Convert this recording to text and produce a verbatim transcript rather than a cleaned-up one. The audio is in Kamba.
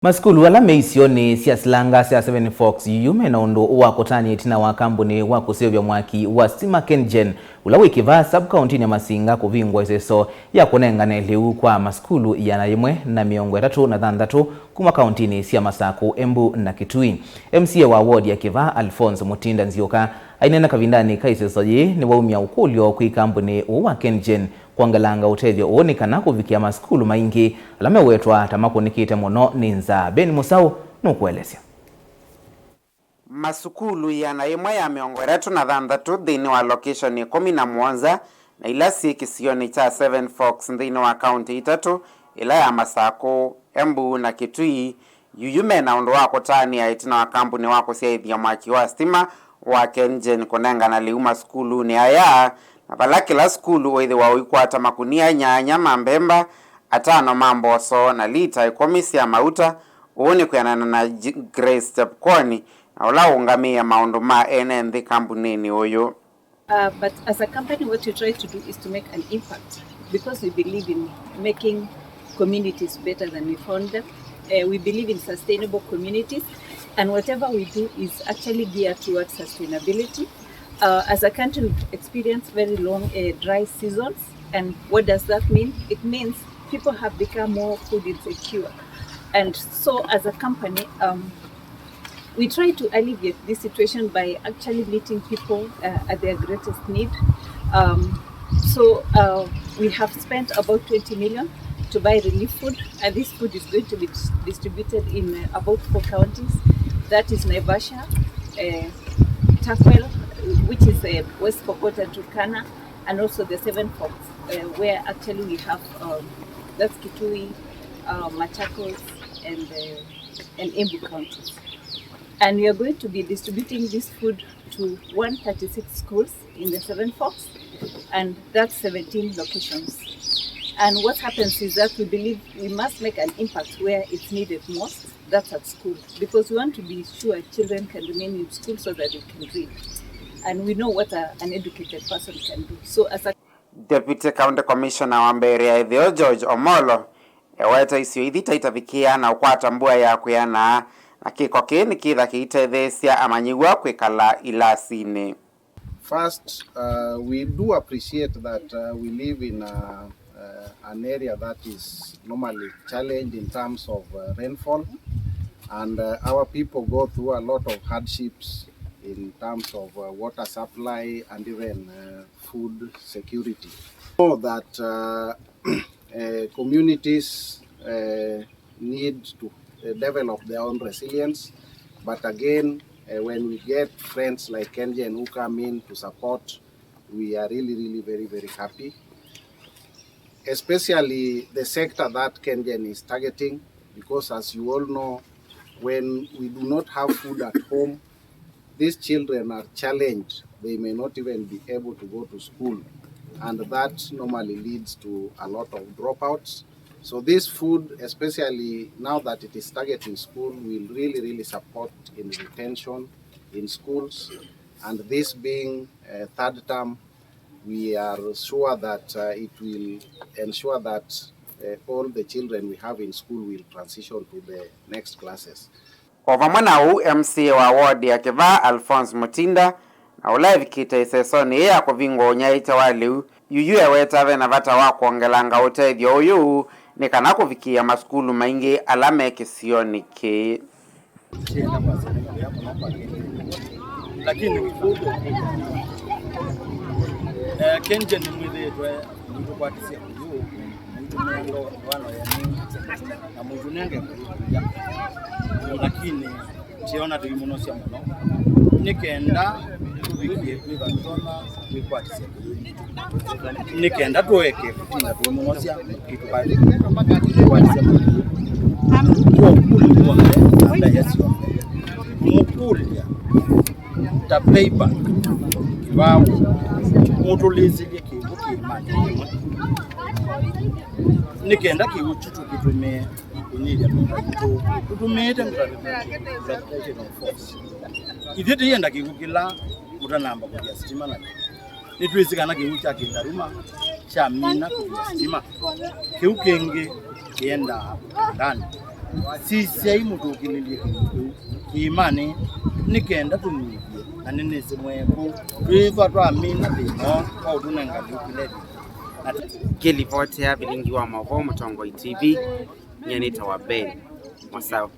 Masukulu ala me isionĩ sya silanga sya Seven Forks yuyu mena ũndũ wa kũtany'a ĩtina wa kambuni wa kũseũvya mwaki wa sitima KenGen, ũla wĩ Kĩvaa sub-county-inĩ ya Masinga, kũvingũa ĩseso ya kũnengane lĩu kwa masukulu ĩana yĩmwe na mĩongo ĩtatũ na thanthatũ kuma kaunti-inĩ sya Masakũ, Embu na Kitui. M C A wa ward ya Kĩvaa, Alphonse Mutinda Nzioka, aineena kavindanĩ ka ĩseso yĩĩ, nĩwaumya ũkũlyo kwĩ kambuni ũũ wa KenGen kwongelanga ũtethyo ũũ nĩ kana kũvikĩa masukulu maingĩ ala mewetwa ta makũnĩkĩte mũno nĩ nzaa. Ben Mũsaũ nũkũelesya. Masukulu ĩana yĩmwe ya mĩongo ĩtatũ na thanthatũ nthĩnĩ wa location ĩkũmi na mũonza, na ila syĩ kĩsionĩ kya Seven Forks nthĩnĩ wa kaunti itatũ, ĩla ya Masakũ, Embu na Kitui, yuyu mena ũndũ wa kũtanĩa ĩtina wa kambuni wa kũsyaĩthya mwaki wa sitima wa KenGen kũnengana lĩu masukulunĩ aya, na vala kĩla sukulu ũĩthĩwa ũikwata makunia nyanya ma mbemba, atano ma mboso na lita ĩkũmi sya mauta. Ũũ nĩ kwĩanana na J-, Grace Chepkwony, na ũla ũũngamĩe maũndũ ma ene nthĩ kambunĩnĩ ũyũ. Uh, but as a company, what we try to do is to make an impact because we believe in making communities better than we found them. Uh, we believe in sustainable communities, and whatever we do is actually geared towards sustainability. Uh, as a country, we've experienced very long, uh, dry seasons, and what does that mean? It means people have become more food insecure. And so, as a company, um, we try to alleviate this situation by actually meeting people, uh, at their greatest need. Um, so, uh, we have spent about twenty million to buy relief food, and this food is going to be dis-, distributed in, uh, about four counties. That is Naivasha, uh, Turkwel, which is, uh, West Pokot and Turkana, and also the Seven Forks, uh, where actually we have, um, that's Kitui, uh, Machakos, and, uh, and Embu counties. And we are going to be distributing this food to one thirty-six schools in the Seven Forks, and that's seventeen locations. And what happens is that we believe we must make an impact where it's needed most, that's at school, because we want to be sure children can remain in school so that they can read. And we know what a, an educated person can do. So as a Deputy County Commissioner wa Mbeere ya Ĩtheo, George Omolo, eweta isio ithi ta itavikĩa na ũkwata mbua ya kwĩana, na kĩko kĩĩ nĩkĩtha kĩitetheesya amanyĩw'a kwĩkala ilasinĩ. First, uh, we do appreciate that, uh, we live in a, uh, an area that is normally challenged in terms of, uh, rainfall, and, uh, our people go through a lot of hardships in terms of, uh, water supply and even, uh, food security. Know that, uh, uh, communities, uh, need to, uh, develop their own resilience. But again, uh, when we get friends like KenGen who come in to support, we are really, really very, very happy. Especially the sector that KenGen is targeting, because as you all know, when we do not have food at home, these children are challenged. They may not even be able to go to school, and that normally leads to a lot of dropouts. So this food, especially now that it is targeting school, will really, really support in retention in schools. And this being, uh, third term, we are sure that, uh, it will ensure that, uh, all the children we have in school will transition to the next classes. O vamwe na ũu, M C A wa ward ya Kĩvaa, Alphonse Mutinda, na ũla evikĩte ĩsesonĩ yĩĩ ya kũvingũa ũnyaĩĩkya wa lĩu, yuyu eweta ve na vata wa kwongelanga ũtethyo ũyũ nĩ kana kũvikĩĩa masukulu maingĩ ala me kĩsionĩ kĩĩ. Lakini kidogo, eh, KenGen nĩmwĩthĩĩtwe mũitũkwatĩsya kũyũ, mũitũmĩa ndo-, ndoano yenyu, na mũitũnenge kũyũkũlya. Lakini tiona tũimũnosya mũno. Nĩ kenda tũvikie kwĩva tũtonya kwĩkwatĩsya kũyũ. Nĩ kenda tũeke kũtinda tũimũnosya, ĩtũka-, ĩtũkwatĩsya kũyũ. Tũkũlya w'onthe na ndaĩa syonthe. Mũkũlya ta Payback, Kĩvaa, mũtũlĩsĩlye kĩw'ũ kĩĩmanĩ kĩmwe. Nĩ kenda kĩw'ũ kyu tũkĩtũmĩe kũnyĩĩlya mĩmba itũ tũtũmĩĩte gravitational force. Ithyĩ tũyenda kĩw'ũ kĩla mũtanamba kũthĩa sitima nakyo. Nĩtwĩsĩ kana kĩw'ũ kya kĩndaruma kyamina kũthĩa sitima, kĩu kĩngĩ kĩendaa mũkandanĩ. Sisyai mũtũkĩlĩlye kĩw'ũ kĩu kĩĩmanĩ, nĩ kenda tũnyuvye na nĩnĩsĩ mwekũ twĩthwa twamina thĩna ũũ kwa ũtũnenga lĩũkĩlethyo na tũ- Ngĩlivotea vilingi wa maũvoo Mũtongoi T V, nyie nĩtawa Ben Masaũ.